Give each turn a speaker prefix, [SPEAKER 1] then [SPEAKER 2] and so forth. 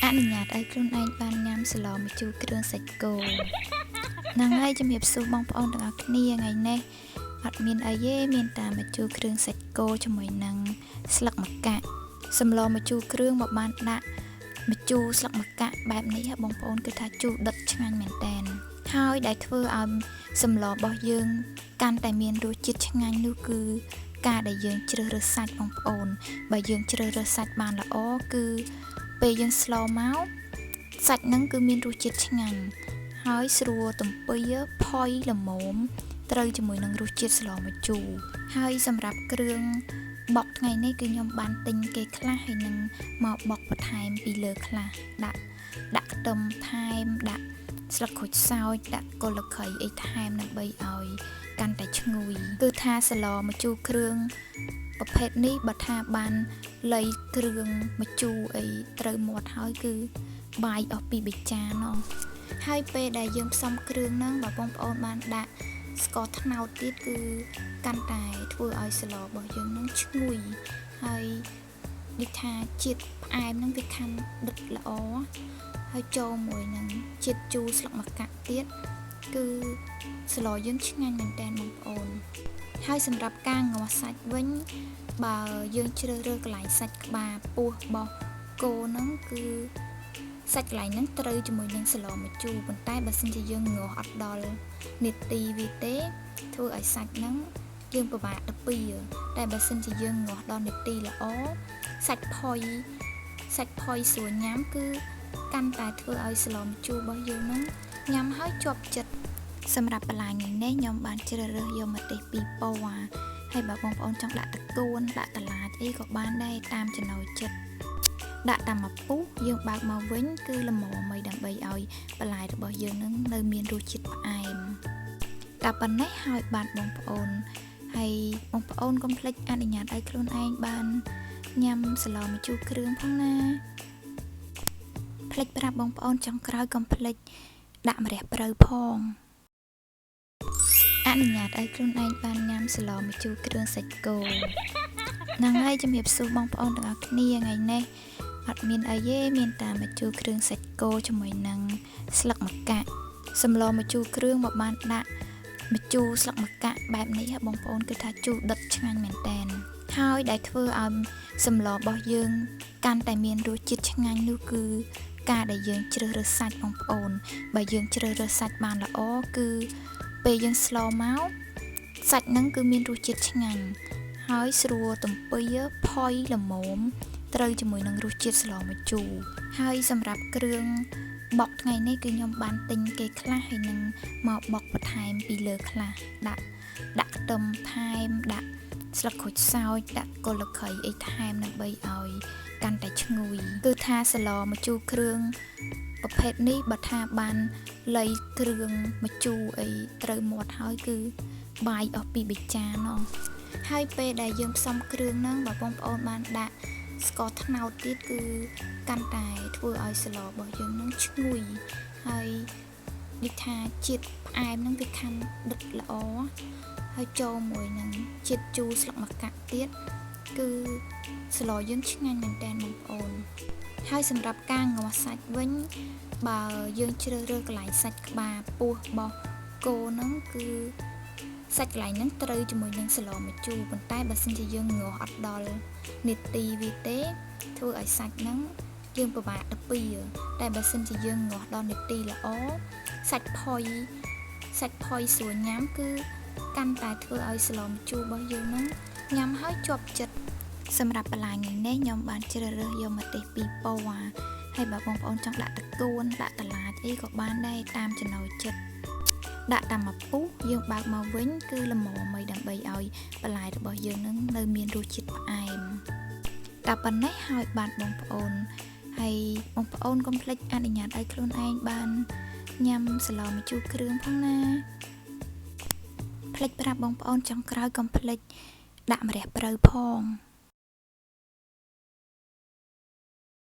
[SPEAKER 1] អនុញ្ញាតឲ្យខ្លួនឯងបានញ៉ាំសម្លម្ជូរគ្រឿងសាច់គោហ្នឹងហើយជំរាបសួរបងប្អូនទាំងអស់គ្នាថ្ងៃនេះអត់មានអីទេមានតែម្ជូរគ្រឿងសាច់គោជាមួយនឹងស្លឹកម្កាក់សម្លម្ជូរគ្រឿងមកបានដាក់ម្ជូរស្លឹកម្កាក់បែបនេះបងប្អូនគឺថាជូរដិតឆ្ងាញ់មែនតែនហើយដែលធ្វើឲ្យសម្លរបស់យើងកាន់តែមានរសជាតិឆ្ងាញ់នោះគឺការដែលយើងជ្រើសរើសសាច់បងប្អូនបើយើងជ្រើសរើសសាច់បានល្អគឺពេលយើងស្លមកសាច់ហ្នឹងគឺមានរសជាតិឆ្ងាញ់ហើយស្រួលទំពាផុយល្មមត្រូវជាមួយនឹងរសជាតិស្លម្ជូរហើយសម្រាប់គ្រឿងបុកថ្ងៃនេះគឺខ្ញុំបានទិញគេខ្លះហើយនឹងមកបុកបន្ថែមពីលើខ្លះដាក់ដាក់ខ្ទឹមថែមដាក់ស្លឹកក្រូចសើចដាក់គល់ល្ខៃអីថែមដើម្បីឲ្យកាន់តែឈ្ងុយគឺថាស្លម្ជូរគ្រឿងប្រភេទនេះបើថាបានលៃគ្រឿងម្ជូរអីត្រូវមាត់ហើយគឺបាយអស់ពីបិចាណោះហើយពេលដែលយើងផ្សំគ្រឿងហ្នឹងបើបងប្អូនបានដាក់ស្ករត្នោតទៀតគឺកាន់តែធ្វើឲ្យស្លរបស់យើងនឹងឈ្ងុយហើយដូចថាជាតិផ្អែមហ្នឹងវាខាំដិតល្អហើយចូលមួយនឹងជាតិជូរស្លឹកម្កាក់ទៀតគឺស្លយើងឆ្ងាញ់មែនតើបងប្អូនហើយសម្រាប់ការងាស់សាច់វិញបើយើងជ្រើសរើសកន្លែងសាច់ក្បាលពោះរបស់គោហ្នឹងគឺសាច់កន្លែងហ្នឹងត្រូវជាមួយនឹងស្លម្ជូរប៉ុន្តែបើសិនជាយើងងាស់អត់ដល់នាទីវាទេធ្វើឲ្យសាច់ហ្នឹងយើងពិបាកទៅពីតែបើសិនជាយើងងាស់ដល់នាទីល្អសាច់ផុយសាច់ផុយស្រួលញ៉ាំគឺកាន់តែធ្វើឲ្យស្លម្ជូររបស់យើងហ្នឹងញ៉ាំហើយជាប់ចិត្តសម្រាប់បន្លែថ្ងៃនេះខ្ញុំបានជ្រើសរើសយកម្ទេសពីរពណ៌ហើយបើបងប្អូនចង់ដាក់តកួនដាក់តឡាចអីក៏បានដែរតាមចំណូលចិត្តដាក់តាមមួយពុះយើងបើកមកវិញគឺល្មមអីដើម្បីឲ្យបន្លែរបស់យើងនឹងនៅមានរសជាតិផ្អែមតែប៉ុណ្ណេះហើយបាទបងប្អូនហើយបងប្អូនកុំភ្លេចអនុញ្ញាតឲ្យខ្លួនឯងបានញ៉ាំសម្លម្ជូរគ្រឿងផងណាភ្លេចប្រាប់បងប្អូនចុងក្រោយកុំភ្លេចដាក់ម្រះព្រៅផងអនុញ្ញាតឲ្យខ្លួនឯងបានញ៉ាំសម្លម្ជូរគ្រឿងសាច់គោហ្នឹងហើយជំរាបសួរបងប្អូនទាំងអស់គ្នាថ្ងៃនេះអត់មានអីទេមានតែម្ជូរគ្រឿងសាច់គោជាមួយនឹងស្លឹកម្កាក់សម្លម្ជូរគ្រឿងមកបានដាក់ម្ជូរស្លឹកម្កាក់បែបនេះបងប្អូនគឺថាជូរដិតឆ្ងាញ់មែនតែនហើយដែលធ្វើឲ្យសម្លរបស់យើងកាន់តែមានរសជាតិឆ្ងាញ់នោះគឺការដែលយើងជ្រើសរើសសាច់បងប្អូនបើយើងជ្រើសរើសសាច់បានល្អគឺពេលយើងស្លមកសាច់ហ្នឹងគឺមានរសជាតិឆ្ងាញ់ហើយស្រួលទំពាផុយល្មមត្រូវជាមួយនឹងរសជាតិស្លម្ជូរហើយសម្រាប់គ្រឿងបុកថ្ងៃនេះគឺខ្ញុំបានទិញគេខ្លះហើយនឹងមកបុកបន្ថែមពីលើខ្លះដាក់ដាក់ខ្ទឹមថែមដាក់ស្លឹកក្រូចសើចដាក់គល់ល្ខៃអីថែមដើម្បីឲ្យកាន់តែឈ្ងុយគឺថាស្លម្ជូរគ្រឿងប្រភេទនេះបើថាបានលៃគ្រឿងម្ជូរអីត្រូវមាត់ហើយគឺបាយអស់ពីបិចាណោះហើយពេលដែលយើងផ្សំគ្រឿងហ្នឹងបើបងប្អូនបានដាក់ស្ករត្នោតទៀតគឺកាន់តែធ្វើឲ្យស្លរបស់យើងនឹងឈ្ងុយហើយដូចថាជាតិផ្អែមហ្នឹងវាខាំដិតល្អហើយចូលមួយនឹងជាតិជូរស្លឹកម្កាក់ទៀតគឺស្លយើងឆ្ងាញ់មែនតើបងប្អូនហើយសម្រាប់ការងាស់សាច់វិញបើយើងជ្រើសរើសកន្លែងសាច់ក្បាលពោះរបស់គោហ្នឹងគឺសាច់កន្លែងហ្នឹងត្រូវជាមួយនឹងស្លម្ជូរប៉ុន្តែបើសិនជាយើងងាស់អត់ដល់នាទីវាទេធ្វើឲ្យសាច់ហ្នឹងយើងពិបាកទៅពីតែបើសិនជាយើងងាស់ដល់នាទីល្អសាច់ផុយសាច់ផុយស្រួលញ៉ាំគឺកាន់តែធ្វើឲ្យស្លម្ជូររបស់យើងហ្នឹងញ៉ាំហើយជាប់ចិត្តសម្រាប់បន្លែថ្ងៃនេះខ្ញុំបានជ្រើសរើសយកម្ទេសពីរពណ៌ហើយបើបងប្អូនចង់ដាក់តកួនដាក់តឡាចអីក៏បានដែរតាមចំណូលចិត្តដាក់តាមមួយពុះយើងបើកមកវិញគឺល្មមអីដើម្បីឲ្យបន្លែរបស់យើងនឹងនៅមានរសជាតិផ្អែមតែប៉ុណ្ណេះហើយបាទបងប្អូនហើយបងប្អូនកុំភ្លេចអនុញ្ញាតឲ្យខ្លួនឯងបានញ៉ាំសម្លម្ជូរគ្រឿងផងណាភ្លេចប្រាប់បងប្អូនចុងក្រោយកុំភ្លេចដាក់ម្រះព្រៅផង